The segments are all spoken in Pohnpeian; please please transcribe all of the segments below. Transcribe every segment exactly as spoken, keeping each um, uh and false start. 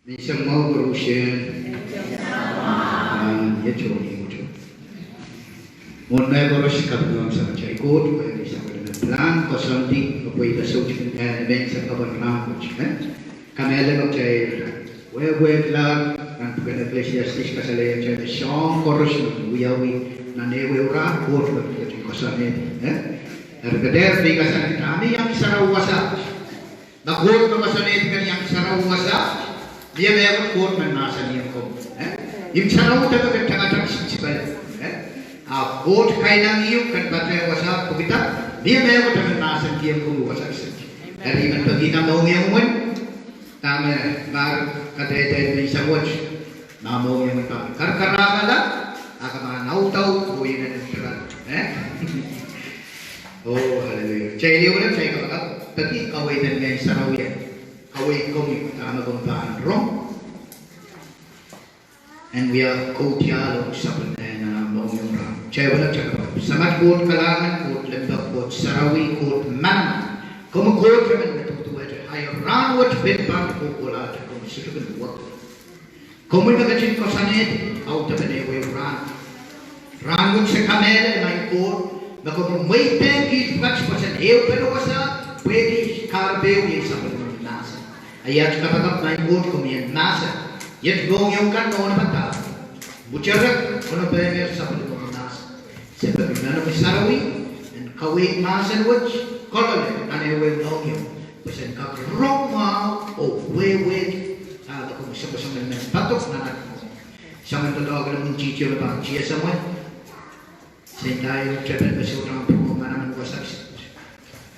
Ni samwa koaros. Amen. Iet, iet, iet. Mwohn mehkoaros kaping ong Samatail Koht, pwehki sapwellime pilahn koasoandi, me pweida soutik en menseng kapwung nan wet. Kamehlele me kitail wehwehkilahr nan pwuken Ecclesiastes kasalehiong kitail me soahng koaros me wiawi nan ehuehu rahn, Koht me ketin koasoanehdi. Eri ke dehr pil koasoanehdi, dahme iang sarawi wasa. Ma Koht me koasoanehdi ken iang sarawi wasa, mie mehkot Koht men mahsanihong komwi, eh? Imw sarawi de me ken tangatang sipsipala, eh? Ahpw Koht kainangih uhk ken patehng wasa pwehki dah, mie mehkot e men mahsankihong komwi wasa kiset. Eri I men pekihda mohngiong men, dahme ma kadehde menseng wet, ma mohngiong pahn karakarahkala, a ke pahn audaud oh inenen pwukat, eh? Oh, hallelujah. Kitail iang wasa, kitail kapakap, peki kaweid en Ngehn Sarawi, kaweid komwi dahme komw pahn rong en wia kaudiahl ong sapwellime nan mohngiong rahn. Kitail wasa, kitail kapakap. Samat Koht kalahngan, Koht limpoak, Koht sarawi, Koht manaman. Komwi Koht emen me duduwehte, ahi rahn wet pil pahn kohkohlahte, komwi sohte kin wek. Komwi me ketin koasoanehdi audepen ehuehu rahn. Rahn wet se kamehlele, Maing Koht, me komwi mweidehng kiht pwukat pwoaten ehupene wasa, pwehki kahrepe iei sapwellime mahsen. A iet kapakap, Maing Koht, komwi en mahsen. Iet mohngiong kan nohn padahk, mweterek, onopene sapwellime mahsen. Se peki Ngehnomwi Sarawi en kaweid mahsen wet kolokol nan ehuehu mohngiong, pwe sen kak rong mwahu oh wehwehki dahme komwi songosong en men padok nan at mohngiong. Soangen doadoahk en imwintihti me pahn tiahk samwei, se ndahiong tepel me sohte ahmw pwung oh manaman wasa kiset.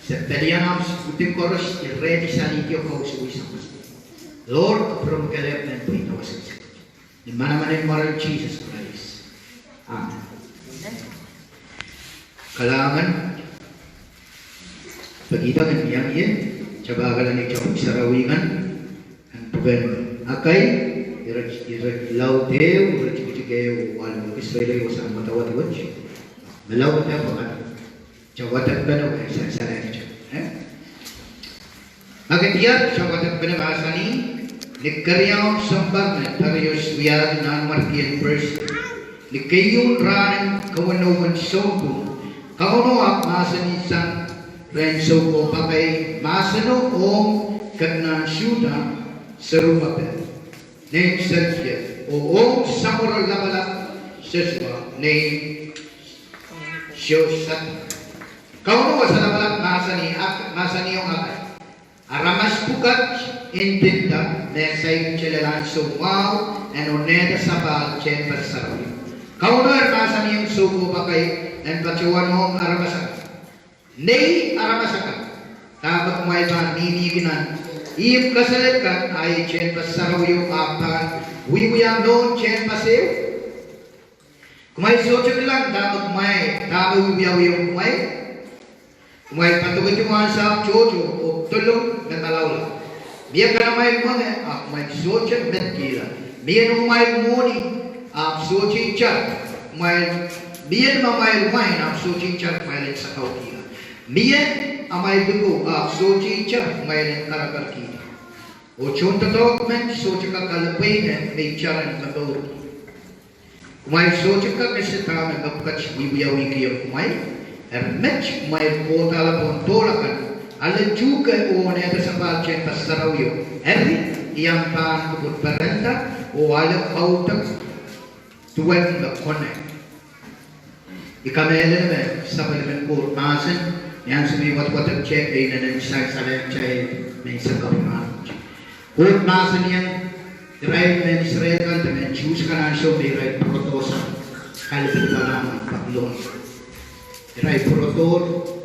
Se pelian ahmw pwuhdi koaros, irail salihdi oh kausawih samwei. Lord, kupwuromwi kelehpw men pwihda wasa kiset. Ni manaman en mwaren Sises Krais. Amen. Kalahngan, pekihda ken iang ie, tapakala ni topic sarawi kan, nan pwuken Akai, ire, ire laud ehu, ire tikitik ehu, walu, kisweilei wasa wadawad wet. Me laud ehu pwukat. Kitail wadekpene, eh, sansalehda, eh? Akai diar, kitail wadekpene mahsanih, ni keriaun sounpar me Darius wiahda nanmwarkien Persia. Ni keieun rahnen kawenowen sounpwong, Kauno ahpw mahsanih sang rehn soukohp Akai, Mahseno ong kepinahn Suda, Serupapel, nein Sealtiel, oh ong samworo lapalap Sesua, nein Siosabetai. Kauno Wasa Lapalap mahsanih, Ak-, mahsanihong Akai, aramas pwukat ndinda me saik selel ansou mwahu en onehda sapahl tehnpas sarawi. Kauno eri mahsanihong soukohp Akai en patohwanohng aramas akan. Nei aramas akan, dahme kumwail pahn mihmihki nan ihmw kaselel kan, ahi tehnpas sarawio ahpw pahn wiewia mohn tehnpas ehu? Kumwail sohte kilang dahme kumwail, dahme wiewiawiong kumwail? Kumwail padokedi wahnsahpw tohto oh dolong me malaulau. Mie kanamwail mwenge, ahpw kumwail sohte medkihla. Mie noumwail mwohni, ahpw sohte itar. Kumwail, mie nimamwail wain, ahpw sohte itar kumwail en sakaukihla. Mie amwail likou, ahpw sohte itar kumwail en karakarkihla. Oh tohndoadoahk men sohte kak ale pweine me itar en momourki. Kumwail sohte kak ese dahme mepwukat wiewiawihkihong kumwail. Eri met, kumwail kohdahla pohn dohl akan, ale tuhke oh onehda sapahl tehnpas sarawio. Eri, I ahpw pahn kupwurperenda oh ale kaudok duwen me konehng. I kamehlele me sapwellimen Koht mahsen, ni ansou me I wadwadekte, e inenen sansalehng kitail menseng kapwung rahn wet. Koht mahsanihong irail mehn Israel kan de mehn Suhs kan ansou me irail pwurodo sang kalipilipil nan Papilon. Irail pwurodo,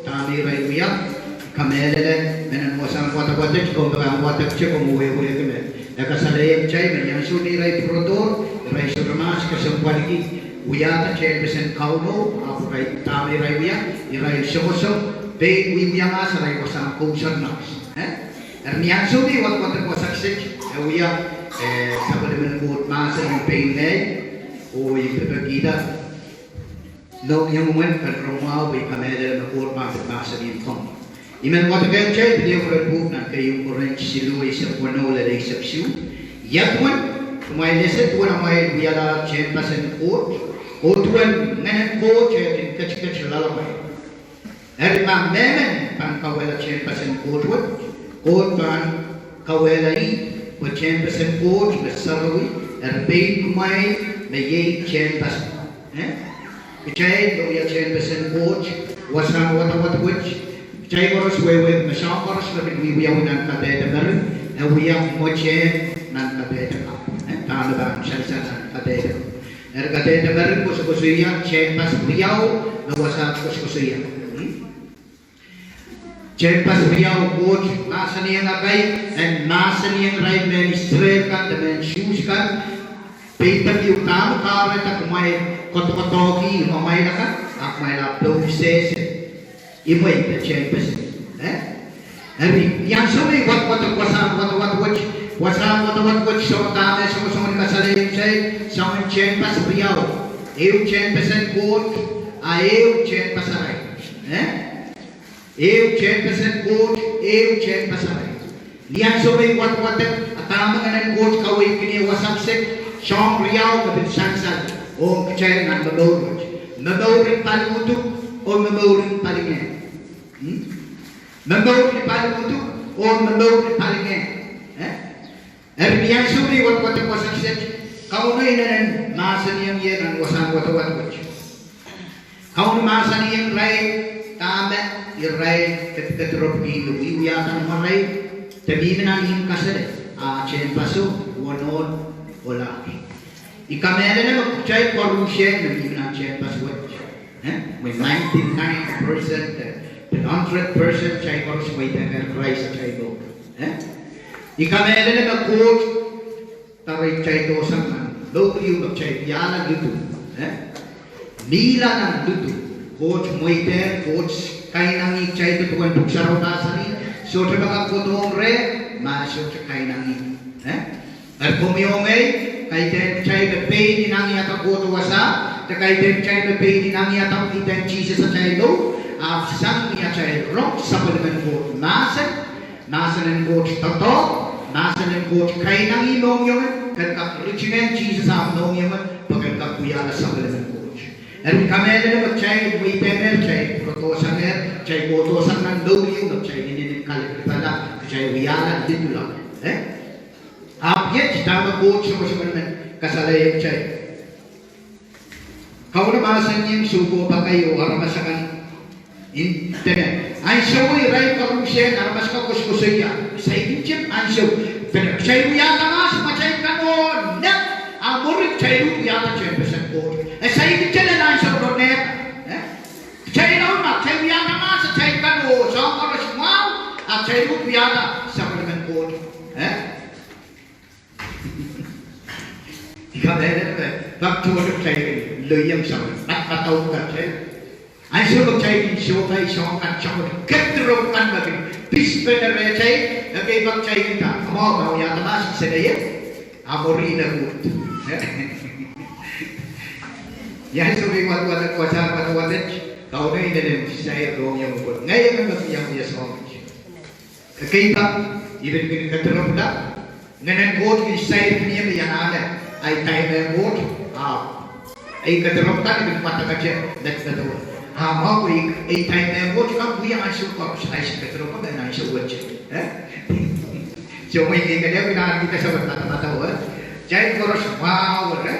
dahme irail wia, I kamehlele, me nan wasahn wadwadek, komw pahn wadekte, komw wehwehki me e kasalehiong kitail me ni ansou me irail pwurodo, irail sohte mahs kesempwalki wiahda tehnpesen Kauno, ahpw irail, dahme irail wia, irail songosong pein wiewia mahs arail wasahn kousoan mahs. Eh? Eri ni ansou me I wadwadek wasa kiset, e wia, eh, sapwellimen Koht mahsen ong pein ngehi, oh I pepekihda mohngiong men pahn rong mwahu, oh I kamehlele me Koht pahn pil mahsanihong komwi. I men wadekehng kitail pil ehu ren pwuhk nan keieun Korint siluh, eisek weneu lel eisek isuh. Ia duwen, kumwail ese duwen amwail wialahr tehnpasen Koht, oh duwen Ngehnen Koht eh kin ketiket loalamwail. Eri ma mehmen pahn kauwehla tehnpasen Koht wet, Koht pahn kauwehla ih, pwe tehnpasen Koht me sarawi, eri pein kumwail me iei tehnpas. Eh? Kitail me wia tehnpasen Koht, wasahn wadawad wet, kitail koaros wehwehki me soahng koaros me pil wiewiawi nan kadehde mering, e wia mwetehn nan kadehde kapw. Eh? Dahme pahn sansal nan kadehde. Eri kadehde mering kosokosoia tehnpas riau me wasaht kosokosoia. Hmm? Tehnpas riau Koht mahsanihong akai, en mahsanihong irail mehn Israel kan de mehn Suhs kan, peidek ieu, dahme kahrehda kumwail kodokodohki amwail akan, ahpw kumwail ahpw pousehse imwei de tehnpasen. Eh? Eri, ni ansou me I wadwadek wasahn wadawad wet, wasahn wadawad wet soh dahme songosong ni kasalehiong kitail, soangen tehnpas riau, ehu tehnpasen Koht, a ehu tehnpas arail. Eh? Ehu tehnpasen Koht, ehu tehnpas arail. Ni ansou me I wadwadek, a dahme Ngehnen Koht kaweidkin ie wasa kiset, soahng riau me pil sansal ong kitail nan momour wet. Momouren paliuduk, oh momouren palingehn. Hmm? Momouren paliuduk, oh momouren palingehn. Eh? Eri ni ansou me I wadwadek wasa kiset, Kauno inenen mahsanihong ie nan wasahn wadawad wet. Kauno mahsanihong irail, dahme irail kedikedirepwki me wiewiahda nan amwail, de mihmi nan ihmw kaselel, a tehnpaso wonohn ohlahr. I kamehlele me kitail koaruhsie me mihmi nan tehnpas wet. Eh? Mwein ninety-nine percent, eh, pil hundred percent kitail koaros mweidehngehr Krais atail mour. Eh? I kamehlele me Koht doarei kitail dohsang nan mour ieu me kitail wiahla lidu. Eh? Mihla nan lidu. Koht mweidehng, Koht kainengieng kitail, duwen Pwuhk Sarawi mahsanih, sohte me kak kohdohng reh ma e sohte kainengieng. Eh? Eri komwi oh ngehi, kaidehn kitail me pein inengieng kohdo wasa, de kaidehn kitail me pein inengieng idehn Sises atail mour, ahpw sang ni atail rong sapwellimen Koht mahsen, mahsen en Koht doadoahk, mahsen en Koht kainengieng mohngiong en, ke kak ritingehng Sises ahmw mohngiong en, pwe ke kak wiahla sapwellimen Koht. Eri I kamehlele me kitail mweidehngehr, kitail pwurodohsangehr, kitail kohdohsang nan mour ieu me kitail inenen kalipwala, kitail wiahla lidu loale. Eh? Ahpw iet dahme Koht songosong men kasalehiong kitail. Kauno mahsanihong soukohp akai oh aramas akan, I ndinda, ansou irail koaruhsie, aramas akan koasokoasoia, saikinte ansou. Pwe kitail wiahda mahs, ma kitail kan oh nek, a mwuri kitail uhd wiahda tehnpasen Koht. E saikinte lel ansou ronehda. Eh? Kitail ahn ma kitail wiahda mahs, kitail kan oh soahng koaros mwahu, a kitail uhd wiahda sapwellimen Koht. Eh? I kamehlele me pak tohto kitail lelohng sapwellime, pak padahk kan kitail. Ansou me kitail kin sohpai soahng kan, soahng kediropw kan me kin pispene rehtail, ekei pak kitail kin nda, mwahu, ma wiahda mahs, I sehse ie, a mwuri I uhd. Ni ansou me I wadwadek wasahn wadawad wet, Kauno inenen sair rong iang pwon. Ngehi me me iang wia soahng. Ekei pak, I pil kin kediropwla, Ngehnen Koht kin sair kin ie me I anahne, ahi time en Koht, ahpw ei kediropw kan kin mwadangete, met, medewe. Ahpw mwahu, ei time en Koht kak wia ansou koaros, ahi kediropw kan ansou wet. Eh? So mwein I kak lel pil ahneki kasa wet madamadau, eh? Kitail koaros mwahu, eh?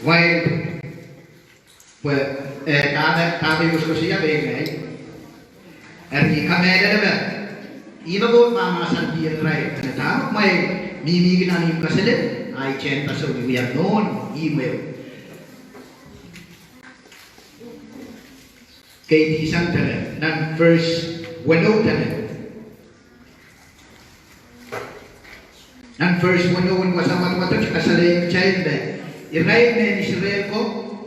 While Pwe, eh, dahme, dahme I koasokoasoia me ngehi. Eri I kamehlele me, ih me Koht mahmahsanihong irail, dahme kumwail mihmihki nan ihmw kaselel, ahi tehnpaso wia nohn ihmw ehu. Kaidehn sang dene, nan verse weneu dene. Nan verse weneu en wasahn wadawad wet kasalehiong kitail me irail mehn Israel ko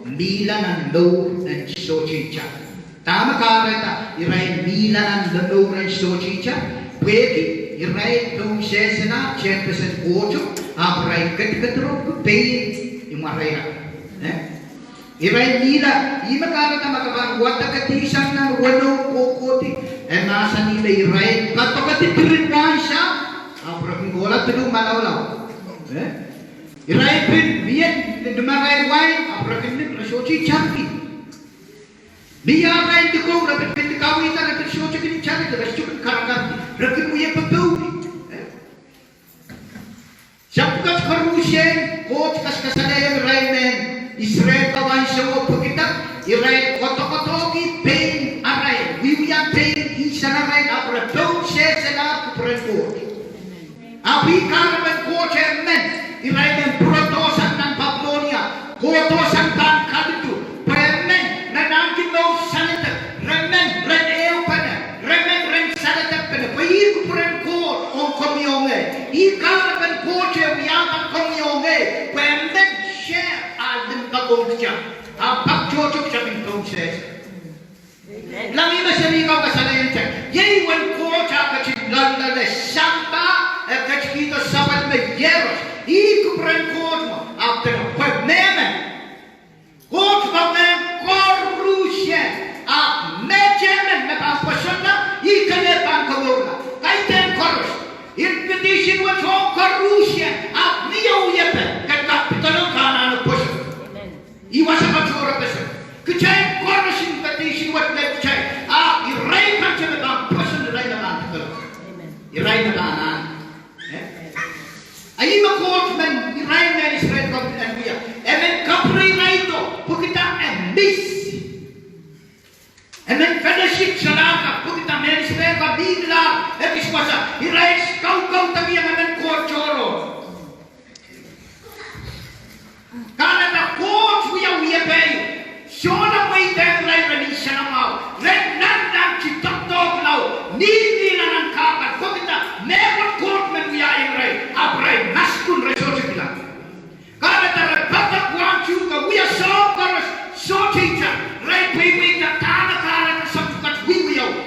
mihla nan mour en sohte itar. Dahme kahrehda irail mihla nan mour en sohte itar? Pwehki irail pousehselahr tehnpasen Koht, ahpw irail kedikediropwki pein imwarail. Eh? Irail mihla, ih me kahrehda ma ke pahn wadek kaidehn sang nan weneu kohkohdi, e mahsanih me irail kadokedik diren wahnsahpw, ahpw re kin kohla pil malaulau. Eh? Irail pil mie ni, ni marain wai, ahpw re kin nim, re sohte itarki. Mie arail likou, re pil, pil likawihda, re pil sohte kin itarki, re sohte kin karakarki, re kin wie popoudi. Eh? Sapwkat koaruhsie, Koht kaskasalehiong irail mehn Israel kawain sowo pwehki dah, irail kodokodohki pein arail, wiewia pein insenarail, ahpw re pousehselahr kupwuren Koht. Ahpw ih kahrepen Koht emen, irail en pwurodohsang nan Babilonia, kohdohsang pahn kalidu, pwe emen, re nanki mour saledek, re men, re ehupene, re men, re saledekpene, pwe ih kupwuren Koht ong komwi oh ngehi. Ih kahrepen Koht e wiahda komwi oh ngehi, pwe emen, share a limpoak ong kita, ahpw pak tohto kita kin pousehsel. Lami me seri kau kasalehiong kita, iei uwen Koht a ketin loalloale sampah, e ketikihdo sapwellime iehros, ih kupwuren Koht mwo, ahpw dene pwe mehmen. Koht pahn koaruhsie, ahpw met emen me pahn pwosonla, ih kene pahn komourla. Kaidehn koaros. Invitation wet ong koaruhsie, ahpw mie wiepe, ke kak pidolong ke anahne pwoson. Ih wasa patohwan pwoson. Kitail koaros invitation wet lel kitail, ahpw irail kan me pahn pwoson, irail me pahn pidolong. Irail me pahn ahn Eh? A ih me Koht men irail mehn Israel kan en wia. E men kapwurei irail, pwehki dah, e miss. E men fellowship solahr kan, pwehki dah mehn Israel kan mihmilahr, ekis wasa, irail kaukaudokiong emen Koht tohrohr. Kahrehda Koht wia wiepe, sohla mweidehng irail ren insenamwahu, ren nannanti, doadoahk lao, mihmi nan nan kahpwal, pwehki dah, mehkot Koht men wiahiong irail, ahpw irail maskun, re sohte kilang. Kahrehda re padahk wahn tuhke wia soahng koaros, sohte itar, irail pweipweida dahme kahrehda sapwkat wiewiawi.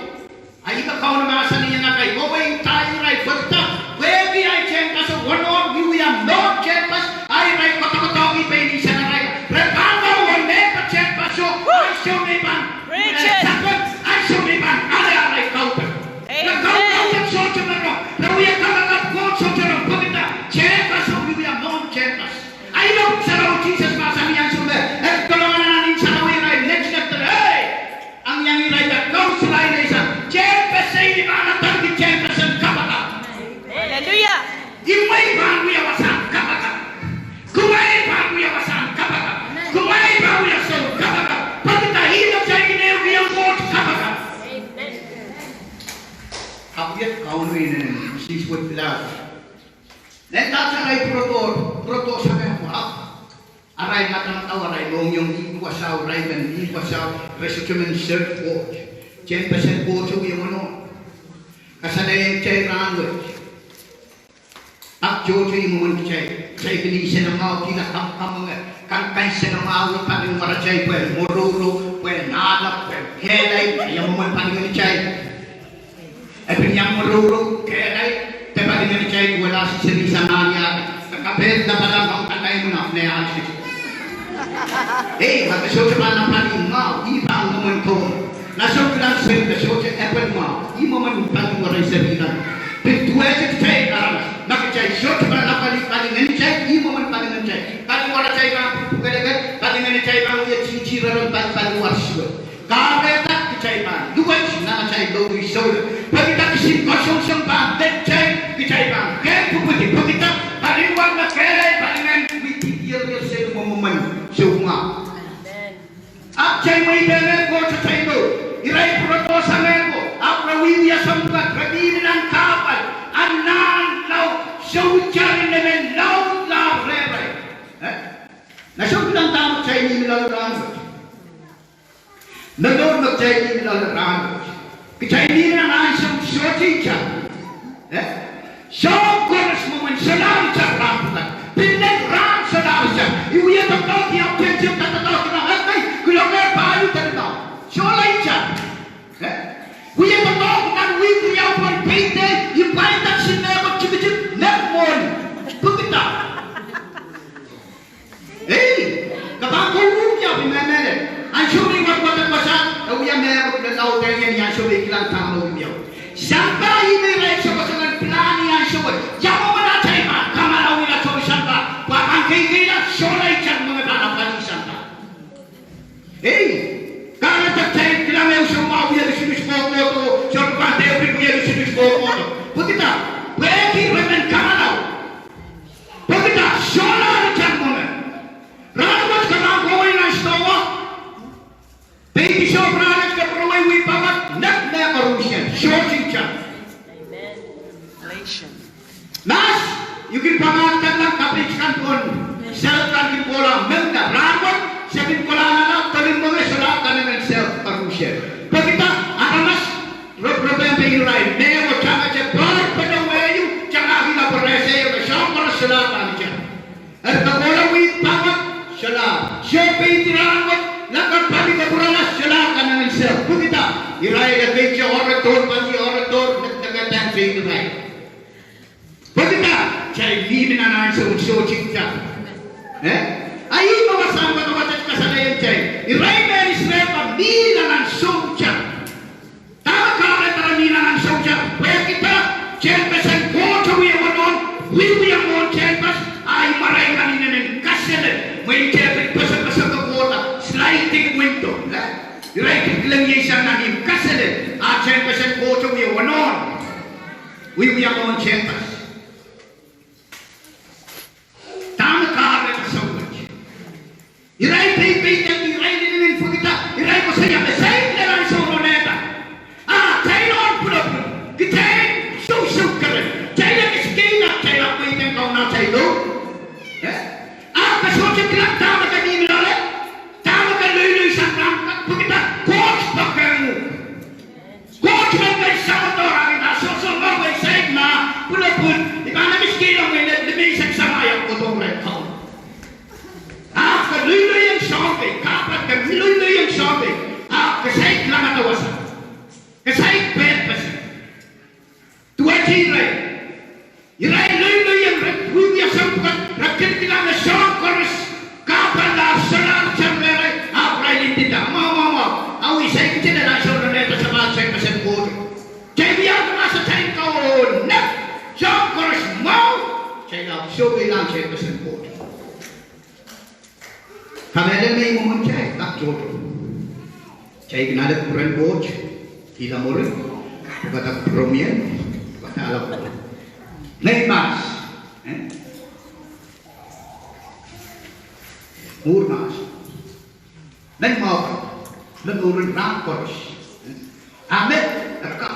A ih me Kauno mahsanihong atail, kowe, itar irail pwehki dah, pwehki ahi tehnpaso wonohn wiewia mwohn tehnpas, a irail kodokodohki pein insenarail, re pahn wia mehkot tehnpaso, ansou me pahn, eh, sapeng, ansou me pahn ale arail kaudok. Re kaukaudok sohte me rong, re wia kapakap Koht sohte rong, pwehki dah, tehnpaso wiewia mwohn tehnpas. A ih me Pwuhk Sarawi Sises mahsanih ansou me e kolong anahn en sarawi irail, netinekdene, eh, Ang iang irail da kausulail eisek, tehnpesen pahn adaneki tehnpesen kapakap. Hallelujah. Imwei pahn wia wasahn kapakap. Kumwail pahn wia wasahn kapakap. Kumwail pahn wia soun kapakap. Pwehki dah, ih me kitail kin ehukihong Koht kapakap. Ahpw iet Kauno inenen, sis wet pilawa. Nen dahta irail pwurodo, pwurodo sapeng ko, ahpw arail madamadau, arail mohngiong, ih wasao, irail men ih wasao, re sohte men serve Koht. Tehnpesen Koht wie wonohn. Kasalehiong kitail rahnwet, ahpw tohto ih mwomwen kitail. Kitail kin insenamwahukihla kamwkamwenge, kan kan insenamwahu, pali waratail pwehn mourouro, pwehn ahlap, pwehn kehlail, ia mwomwen palingehn kitail? E pil iang mourouro, kehlail, de palingehn kitail, wela seri Samaria, de kapehd lapalap ong katail mwo nan ahnsou. Ei, ma ke sohte pahn lapalingehn mwahu, ih pahn mwomwen Koht. Nan sounkilang seri ke sohte epwel mwahu, ih mwomwen palingehn seri kan. Pil duwehte kitail aramas, ma kitail sohte pahn lapalingehn kitail, ih mwomwen palingehn kitail. Pali waratail pahn pwukeleke, palingehn kitail pahn wie tihti rerong pali, pali waratail. Kahrehda kitail pahn luwet nan atail mour souleng. Pwehki dah, kisin kasongosong pahn lel kitail, kitail pahn kehn pwupwidi, pwehki dah, pali wahn me kehlail, palingehn, widi, ier, ier, seri mwomwen soumwahu. Ahpw kitail mweidehng Koht atail mour. Irail pwurodo sapeng ko, ahpw re wiewia soahng pwukat, re mihmi nan kahpwal, anahn laud, sohte itar emen laud, laud rehrail. Eh? Nan sounkilang dahme kitail mihmi loale rahnwet? Mehlel me kitail mihmi loale rahnwet, kitail mihmi nan ansou sohte itar. Eh? Soahng koaros mwomwen solahr itar rahn pwukat. Pil lel rahn solahr itar. I wie doadoahk, I apwtehn tepda doadoahk nan ekei, kilokehla palu de limau. Solahr itar. Eh? Wie doadoahk nan wihk riau pohn payday, I pwainda kisin mehkot tikitik, mehkot mwohni. Pwehki dah. Ei, ke pahn kou ruhki, I mehlel. Ansou me I wadwadek wasa, e wia mehkot me laudehng ni ansou me I kilang dahme I wiawi. Sampah ih me irail sokosok en pilahn ni ansou wet. Ia mwomwen Mahs, I kin pahn mahkikihda kapeik kan pwon, sel kan kin kohla mengda, rahnwet, se kin kohla nda, tolinmwenge solahr kanengen sel koaruhsie. Pwehki dah? Aramas, rop, rop en pei irail, mehkot tangete, poarpene wehio, tangahkihla pwe re ese me soahng koaros solahr kanengen. Eri ke kohla wihk pahn wet, solahr. Soh pei rahnwet, laka pali ke pwurala, solahr kanengen sel. Pwehki dah? Irail ekei te oaredohr, pali oaredohr, nek, nek, nek, nek, irail. Pwehki dah? Kitail mihmi nan ansou sohte kitail. Eh? Ahi me wasahn wadawad kasalehiong kitail. Irail mehn Israel me mihla nan sohte. Dahme kahrehda re mihla nan sohte? Pwehki dah? Tehnpasen Koht wie wahnpoaron, wiewia mwohn tehnpas, ahi mware kan inenen kasele. Mwein tehnpas, tehnpas, tehnpas, kohda sliding window. Eh? Irail kin kilang ie sang nan ihmw kasele, a tehnpasen Koht wie wahnpoaron. Wiewia mwohn tehnpas. Dahme kahrehda soh wet? Irail peipeidehnki irail inenen pwehki dah? Irail koasoia me saik lel ansou nohn Adam. A kitail nohn pwulopwul. Kitail sousou keren. Kitail ekis keila, kitail ahpw peidehnki Kauno atail mour. Eh? Ahpw ke sohte kilang dahme ke mihmi loale. Dahme ke loiloi sang rahn kan, pwehki dah? Koht poakohng uhk. Koht me pahn samwaldohr, ahpw sohte mwahu me saik ma pwulopwul, I pahn ekis keila me lel limeisek samwa iang kohdo rehn Kauno. Ahpw ke loiloiong soahng kei, kahpwal ke loiloiong soahng kei, ahpw ke saik kilangada wasa. Ke saik pehd pesen. Duwehte irail. Irail loiloiong, re wiewia soahng pwukat, re kin kilang me soahng koaros kahpwal, a solahr tepda rehrail, ahpw irail ndinda, mwahu, mwahu, mwahu. Awi, saikinte lel ansou nohn Adam sapahl tehnpasen Koht. Kitail wia mahs atail kawewe, soahng koaros mwahu, kitail ahpw sohpeilahng tehnpasen Koht. Kamehlele me I mwomwen kitail, kak tohto. Kitail kin ale kupwuren Koht, kihla mwuri, pwukada kupwuromwi, pwukada alap. Nei mahs, eh? Mwuhr mahs. Nei mwahu, me mwurin rahn koaros. Eh? A me, e kak,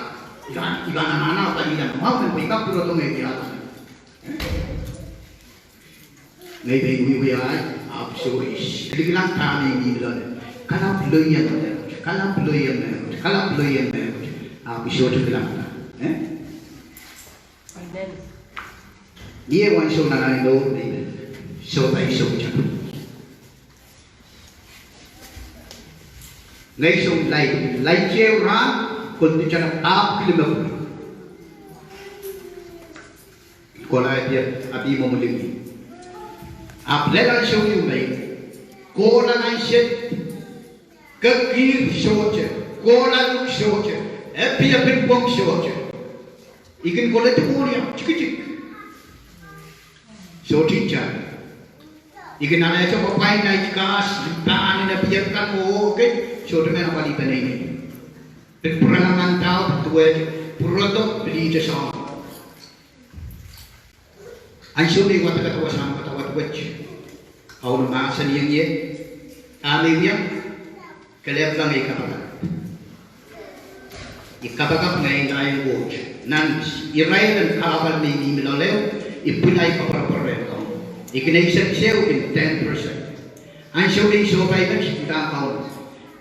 I pahn, I pahn anahne pali nan mwahu, me I kak pwurodo me I ala. Eh? Ngehi pein wiewia ahi, ahpw soh, I kilikilang dahme I mihmi loale. Kalapw loien mehkot, kalapw loien mehkot, kalapw loien mehkot. Ahpw I sohte kilangada. Eh? Amen. Mie ansou nan ahi mour me I sohpai sohte. Ngehi soh, laid, laid ehu rahn, kolokol tara ahpw kilimepwukat. Kohla e pil, e pil mwomwen liki. Ahpw lel ansou ieu me I kohla nan shed, kekir sohte, kohla luk sohte, e pil, e pil pwong sohte. I kin kohla tuhwong ia, tikitik. Sohte ntah. I kin alehdi pwapwain nait kas, pahn ine pil kan oh kei, sohte men apwalih peneinei. Pil pwurala nan dau, duwehte, pwurodo, pil ihte soahng. Ansou me I wadekada wasahn wadawad wet, Kauno mahsanihong ie, dahme I wia, kelehpw, ngehi kapakap. I kapakap ngehi ndaiong Koht. Nan irail en kahpwal me I mihmi loale, I pil ahi koapworopwor rehn Kauno. I kin eisek ehu kin ten percent. Ansou me I sohpai met, I ndahng Kauno,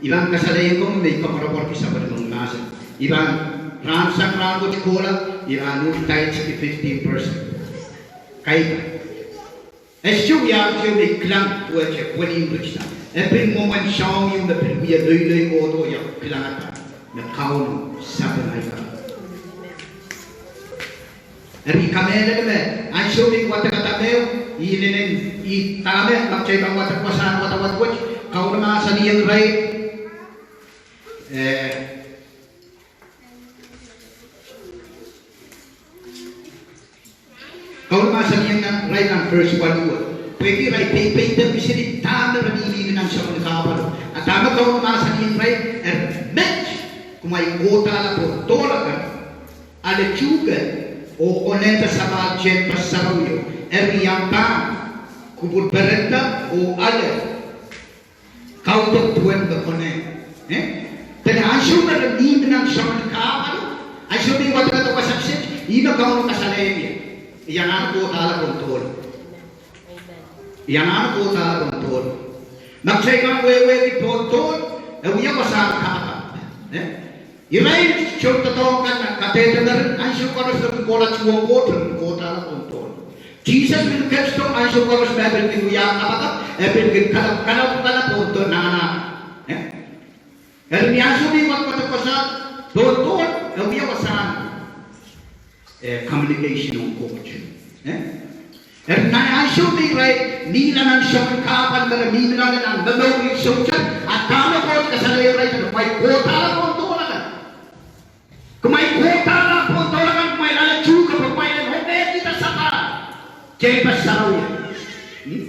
I pahn kasalehiong komwi me I koapworopworki sapwellimomwi mahsen. I pahn rahn sang rahn wet kohla, I pahn uhd tithe fifteen percent. Kaidehn. E sohte wia ansou me I kilang duwehte pwenin ritida. E pil mwomwen soahng ieu me pil wia loiloi kohdo ia kilangada me Kauno sapeng ahi ka. Eri kamehlele me ansou me I wadekada me, I inenen, I dahme, ma kitail pahn wadek wasahn wadawad wet, Kauno mahsanihong irail, eh, Kauno mahsanihong irail nan verse waluh, pwehki irail peipeidehnki seri dahme re mihmi nan soangen kahpwalo. A dahme Kauno mahsanihong irail, eri met, kumwail kohdahla pohn dohl akan, ale tuhke, oh onehda sapahl tehnpas sarawio, eri I ahpw pahn kupwur perenda oh ale kaudok duwen me konehng. Eh? Dene ansou me re mihmi nan soangen kahpwalo, ansou me I wadekada wasa kiset, ihme Kauno kasalehiong ie. Iangahki Koht ale pohn dohl. Iangahki Koht ale pohn dohl. Ma kitail pahn wehwehki pohn dohl, e wia wasahn kapakap. Eh? Irail tohn doadoahk kan kadehde mering, ansou koaros re kin kohla tuhwong Koht, re kin Koht ale pohn dohl. Sises pil ketido ansou koaros me e pil kin wia kapakap, e pil kin kalap, kalap, kalap pohn dohl nan ah. Eh? Eri ni ansou me I wadawad wasa pohn dohl, e wia wasahn eh, communication ong Koht. Eh? Eri ni ansou me irail mihla nan soangen kahpwal me re mihmi loale nan momour en sohte, a dahme Koht kasalehiong irail, kumwail Koht ale pohn dohl akan. Kumwail Koht ale pohn dohl akan, kumwail ale tuhke pwe kumwail en onehdi sapahl tehnpas sarawio. Hmm?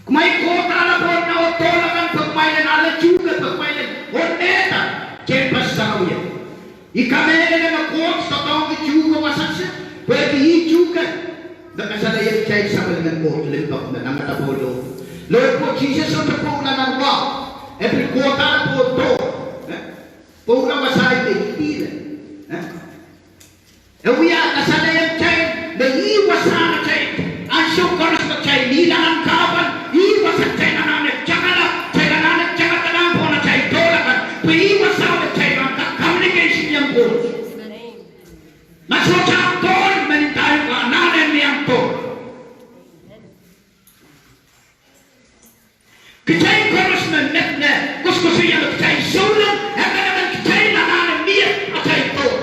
Kumwail Koht ale pohn dohl akan pwe kumwail en ale tuhke pwe kumwail en onehda tehnpas sarawio. I kamehlele me Koht doadoahngki tuhke wasa se, pwehki ih tuhke me kasalehiong kitail sapwellimen Koht limpoak me nangada pwuhlo. Lohpwuo Sises sohte pwoula nan wahu, e pil Koht ale pohn dohl. Eh? Pwoula wasahi me ih pil. Eh? E wia kasalehiong kitail me ih wasahn atail, ansou koaros me kitail mihla nan kahpwal, ih wasahn kitail anahne tangala, kitail anahne tangalahng pohn atail dohl akan, pwe ih wasahn me kitail pahn kak communication ong Koht. Ma sohte ahmw dohl, men ndahiong anahne mie ahmw dohl. Kitail koaros me met me koasoakoasoia me kitail souleng, emenemen kitail anahne mie atail dohl.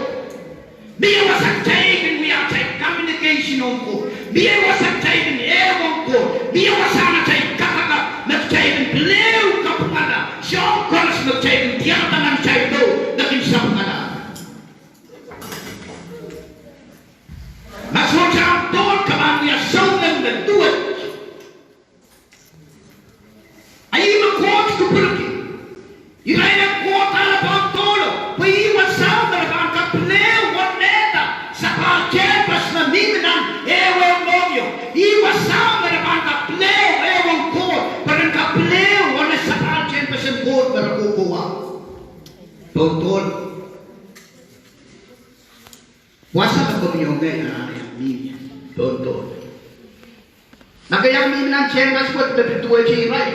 Mie wasa kitail kin wia atail communication ong Koht. Mie wasa kitail kin ehu ong Koht. Mie wasahn atail kapakap me kitail kin pil ehu kapwungala soahng koaros me kitail kin diarada nan atail mour me kin sapwungala. Ma sohte ahmw dohl, ke pahn wia souleng me duwehte. A ih me Koht kupwurki irail en Koht ale pohn dohlo, pwe ih wasahn me re pahn kak pil ehu onehda sapahl tehnpas me mihmi nan ehuehu mohngiong. Ih wasahn me re pahn kak pil ehu ehu ong Koht, pwe ren kak pil ehu onehda sapahl tehnpas en Koht me re kohkohwa pohn dohlo. Wasa me komwi oh ngehi anahne mihmi pohn dohlo. Ma ke iang mihmi nan tehnpas wet me pil duwehte irail,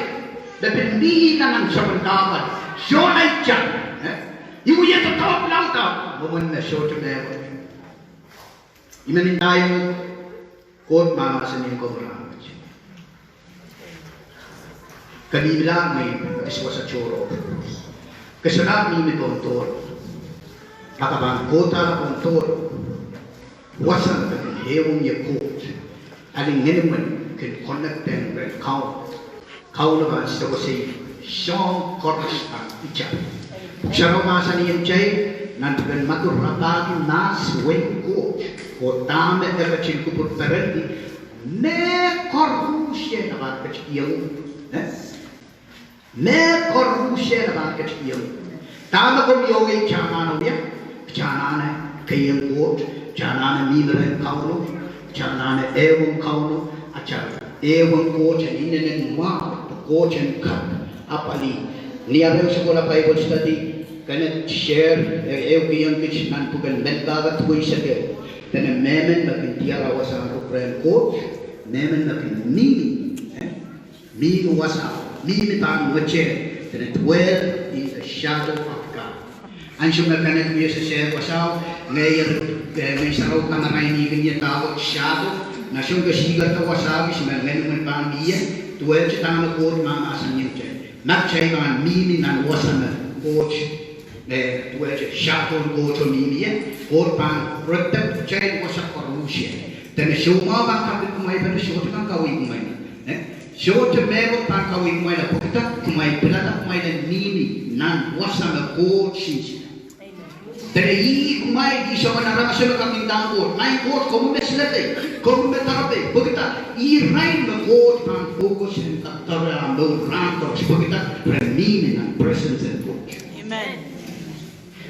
me pil mihla nan soangen kahpwal, sohla itar, eh? I wie doadoahk laud, mwomwen me sohte mehkot. I men ndahiong Koht mahmahsen ong komwi rahnwet. Ke mihmihla, ngehi kis wasa tohrohr. Ke solahr mihmi pohn dohlo. A ke pahn Koht ale pohn dohlo, wasa me ke kin ehu ong ie Koht, a lih ngenimwen kin connect ong ren Kauno. Kauno pahn sewese soahng koaros pahn itar. Pwuhk Sarawi mahsanihong kitail nan pwuken Madiu, rapahki mahs wehin Koht, oh dahme e ketin kupwur perenki, mehkoaruhsie e pahn ketikihong. Eh? Mehkoaruhsie e pahn ketikihong. Dahme komwi oh ngehi anahne wia, anahne kihong Koht, anahne mihmi rehn Kauno, anahne ehu ong Kauno, atail ehu ong Koht en inenen mwahu, Koht en kak apwalih. Ni ahr ehu se kohla Bible study, Kenneth Share, eh, ehukihong kis nan pwuken Melkahka duweisek ehu. Dene mehmen me kin diar wasahn ruk rehn Koht, mehmen me kin mihmi, eh, mihmi wasao, mihmi pahn mwetehn, dene dwell in the shadow of God. Ansou me Kenneth wia sehse wasao, ngehi, eh, Ngehn Sarawi kamarainihkin ie dahkot shadow, na sounke sihkerte wasao kis me ngenimwen pahn mie, duwehte dahme Koht mahmahsanihong kitail. Ma kitail pahn mihmi nan wasa me Koht, eh, duwehte shadow en Koht oh mihmi ie, Koht pahn protect kitail wasa koaruhsie. Dene soumwahu pahn kapikihong kumwail, pwe sohte pahn kaweid kumwail. Eh? Sohte mehkot pahn kaweid kumwail, pwehki kumwail pilada kumwail en mihmi nan wasa me Koht sehse. Dene ih kumwail, ih soangen aramas me kak inda Koht. Maing Koht, komwi me silepe, komwi me doaropei, pwehki irail me Koht pahn focus en kak doare ah mour rahn koaros, pwehki re mihmi nan presence en Koht. Amen.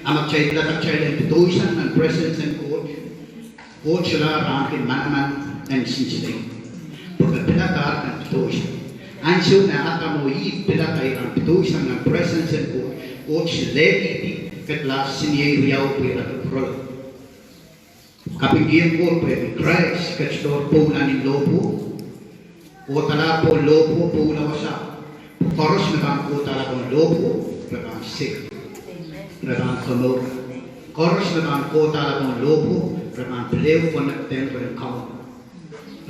A ma kitail pilada kitail en pidosang nan presence en Koht, Koht solahr ahneki manaman en sinsile. Pwe me piladahr nan pidosang. Ansou me Adam oh Ihp pilada nan pidosang nan presence en Koht, Koht silehr, kedlahs seniei riau pwe ira kupwurala. Kapingkihong Koht pwehki Krais ketidohr pwoula ni lohpwuo. Kohdahla pohn lohpwuo pwoula wasa. Koaros me pahn kohdahla pohn lohpwuo, re pahn sik. Re pahn komour. Koaros me pahn kohdahla pohn lohpwuo, re pahn pil ehu connected rehn Kauno.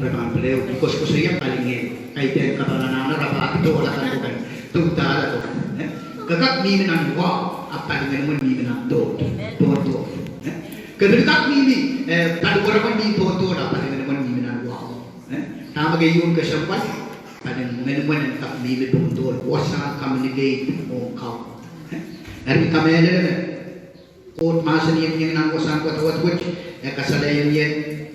Re pahn pil ehu, I koasokoasoia palingehn, kaidehn kaping anahne rapahki doula kan koaros, doula kan koaros. Eh? Ke kak mihmi nan wahu, ahpw palingenomwen mihmi nan doula, pohn doula. Eh? Ke pil kak mihmi, eh, paliweremwen mihmi pohn doula, palingenomwen mihmi nan wahu. Eh? Dahme keieu kesempwal, palingenomwen en kak mihmi pohn doula, wasahn communicate ong Kauno. Eh? Eri kamehlele me Koht mahsanihong ie nan wasahn wadawad wet, e kasalehiong ie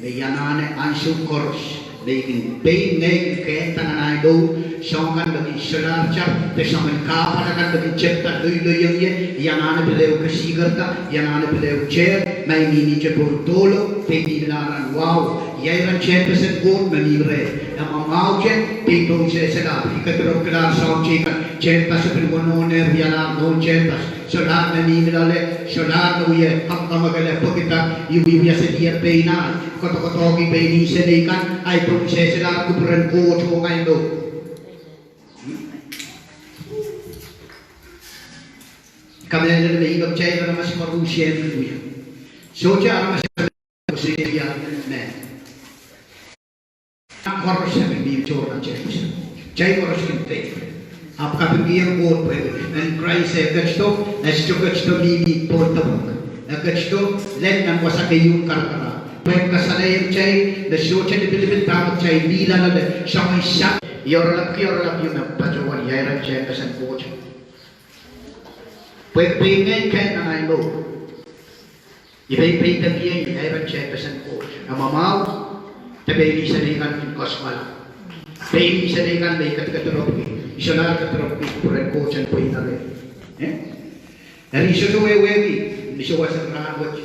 me I anahne ansou koaros me I kin pein ngehi kin kehda nan ahi mour, soahng kan me kin solahr tap, de soangen kahpwal akan me kin tepda loiloiong ie, I anahne pil ehu kesikerda, I anahne pil ehu tehr, ma I mihmihte pohn doula, de I mihmilahr nan wahu, ia iren tehnpesen Koht me mi reh. E mwamwahute, de I pwung sehselahr, I kediropwkilahr soahng teikan, tehnpas e pil wonohn eh wialahr nohn tehnpas. Solahr me mihmi loale, solahr me wie kamwakamwakele pwehki dah, I wiewia seli pein ahi, kodokodohki pein insenei kan, ahi pwung sehselahr kupwuren Koht ong ahi mour. Kamehlele me ihme kitail aramas koaruhsie kin wia. Sohte aramas koaruhsie me Koaros e kin mihmi tohrohr nan tehnpas. Kitail koaros kin pein. Ahpw kapingkihong Koht pwehki en Krais e ketido, e sohte ketido mihmi pohn dewek. E ketido lel nan wasa keieu karakara. Pwehki kasalehiong kitail, me sohte lipilipil dahme kitail mihla loale, soangen sat, I oaralap, I oaralap ie me patohwan ia iren tehnpesen Koht. Pwehki pein ngehi kehn nan ahi mour. I pein peidek ie ia iren tehnpesen Koht. E mwamwahu, de pein insenei kan kin koasoi. Pein insenei kan me I kediropwki, I solahr kediropwki kupwuren Koht en pweida reh. Eh? Eri I sohte wehwehki, ni souwas en rahnwet,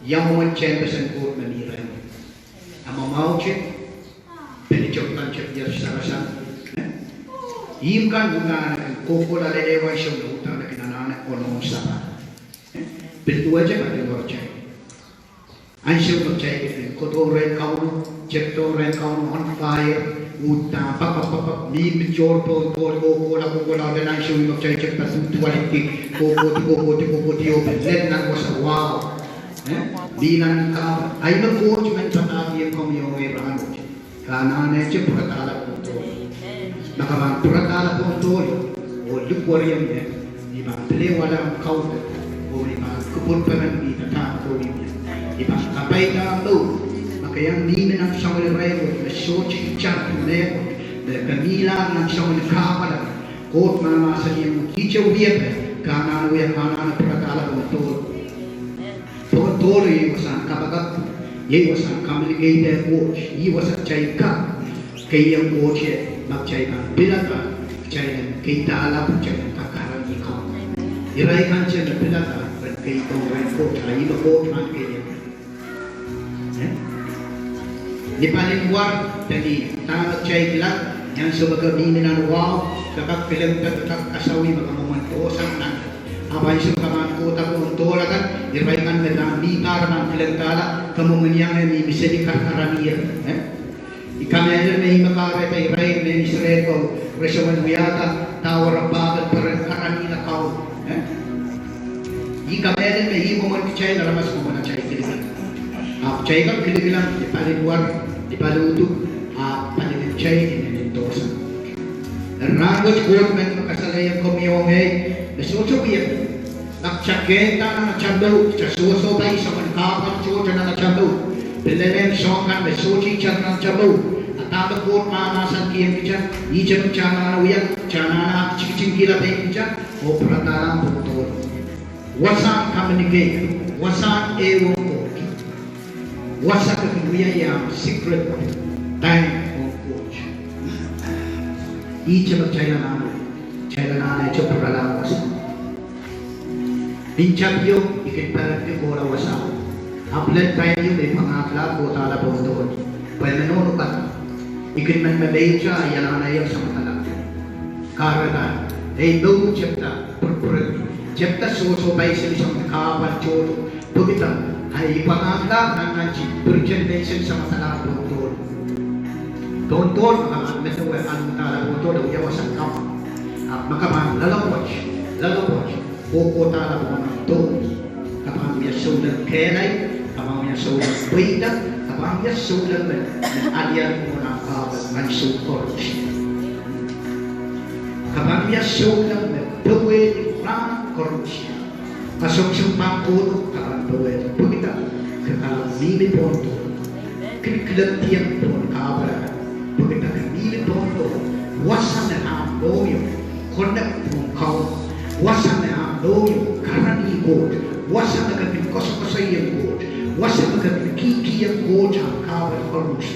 ia mwomwen tehnpesen Koht me mi rehmw. E mwamwahute, pil tepda tepda sarasang. Eh? Ihmw kan uhdahn e kin kohkohlahte ehu ansou me uhdahn e kin anahne onohn sapahl. Eh? Pil duwehte pahn kin wor kitail. Ansou me kitail kin kohdo rehn Kauno, tepdo rehn Kauno on fire, uhdahn pakapakap, mihmi tohrohr pohn doula, kohkohla, kohkohla, de ansou me kitail tepda duduwaliki, kohkohdi, kohkohdi, kohkohdi, oh pil lel nan wasa wahu. Eh? Mihla nan kahpwal. Ahi me Koht men padahkihong komwi oh ngehi rahnwet. Ke anahne pwuradahla pohn doula. Ma ke pahn pwuradahla pohn doula, oh likwerih ie, I pahn pil ehu ale ahmw kaudok, oh I pahn kupwurperenki padahk kohwei. I pahn kapaida ahmw mour, ma ke iang mihmi nan soangen irair wet me sohte tap mehkot, me ke mihlahr nan soangen kahpwal akan. Koht mahmahsanihong uhk, ihte wiepe, ke anahne wia, ke anahne pwuradahla pohn doula. Pohn doula iei wasahn kapakap, iei wasahn communicate Koht, iei wasa kitail kak keiong Koht ie, ma kitail pahn pilada, kitail en keidahla, kitail en kak karanih Kauno. Irail kan te me pilada, ren keiong rehn Koht, a ihme Koht pahn keiong. Eh? Ni palingwar, de ni dahme kitail kilang, ni ansou me ke mihmi nan wahu, ke kak kilangada, ke kak kasawih me ke mwomwen dohsang nan. Ahpw ansou me ke pahn kohda pohn doula kan, irail kan me pahn mihmi pahn kilangada, ke mwomwen iang eh mihmi seli karakarahn ie. Eh? I kamehlele me ihme kahrehda irail mehn Israel ko, re soangen wiahda dahme re pahn peren karanih Kauno. Eh? I kamehlele me ih mwomwen kitail aramas mwomwen atail kilikilang. Ahpw kitail kak kilikilang, ni palingwar, ni paliuduk, ahpw palingehn kitail inenen dohsang. Rahnwet Koht men kasalehiong komwi oh ngehi, me sohte wiepe. Kak kitail kehda nan atail mour, kitail sohsohpai soangen kahpwal tohto nan atail mour. Pil lelehng soahng kan me sohte itar nan atail mour. A dahme Koht mahmahsankihong kitail, ihte me kitail anahne wia, kitail anahne tikitik kihla pein kitail, oh pwuradahlahng pohn doula. Wasahn communicate, wasahn ehu ong Koht. Wasa ke kin wia ie ahmw secret time ong Koht. Ihte me kitail anahne, kitail anahne pwuralahng wasa. Ni tapio, I kin pahn kohla wasa. Ahpw lel time ieu me I pahn kohla, kohdahla pohn doula. Pwe me nohno kan. I kin men me mehkot, I anahne iang samwalahla. Kahrehda, ei mour tepda, pwurpwurki. Tepda sohsohpai seli soangen kahpwal tohto. Pwehki dah, Ahi pahn ahla nan nan ti piriten menseng samasala pohn dohl. Pohn dohl ma ke pahn medewe aludahr pohn dohl, e wia wasa kamwa. Ahpw ma ke pahn loalopwoat, loalopwoat, kohkohda pohn dohl, ke pahn wia souleng kehlail, ke pahn wia souleng pweida, ke pahn wia souleng me, me alialu pohn ahmw kahpwal ansou koaros. Ke pahn wia souleng me powehdi rahn koaros. Kasongosong pahn kohdo, ke pahn powehdi. Pwehki ke, ke pahn mihmi pohn dohl. Kilkilendiong pohn kahpwal. Pwehki ke mihmi pohn dohl, wasa me ahmw mohngiong connect pohn Kauno. Wasa me ahmw mohngiong karanih Koht. Wasa me ke kin koasokoasoiong Koht. Wasa me ke kin kihkihong Koht ahmw kahpwal koaros.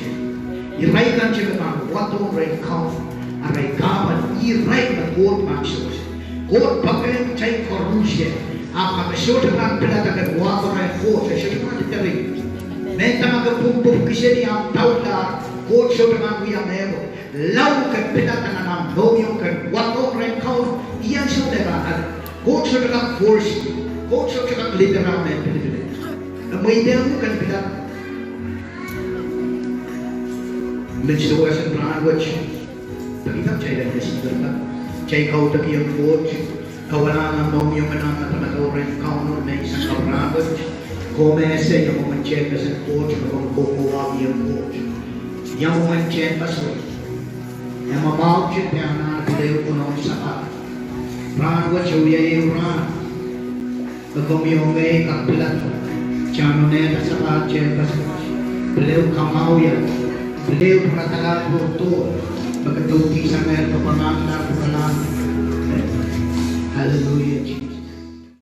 Irail kan te me pahn wadohng rehn Kauno, arail kahpwal, irail me Koht pahn sewese. Koht poakehng kitail koaros. Ahpw ma ke sohte pahn pilada ke wahdo rehn Koht, e sohte pahn lipirki. Mehnda ma ke pwupwupwukiseli ahmw daulahr, Koht sohte pahn wia mehkot. Lao ke pilada nan ahmw mohngiong ke wadohng rehn Kauno, ian sohte pahn ale. Koht sohte kak force, Koht sohte kak lipirki ahmw pilipil. E mweidehng uhk ke pilada. Menseng wasa rahn wet, pil kitail en kesikirda, kitail kaudokiong Koht, kawahlahng ahmw mohngiong en ahmw madamadau rehn Kauno menseng rahn wet. Komw ese ia mwomwen tehnpasen Koht, ia mwomwen kohkohwahkiong Koht, ia mwomwen tehnpaso. E mwamwahuti pwe anahne pil ehu konehng sapahl. Rahn wet e wia ehu rahn me komwi oh ngehi kak pilada, kitail en nda sapahl tehnpas, pil ehu kamwahwihala, pil ehu pwaradalahr pohn dohl.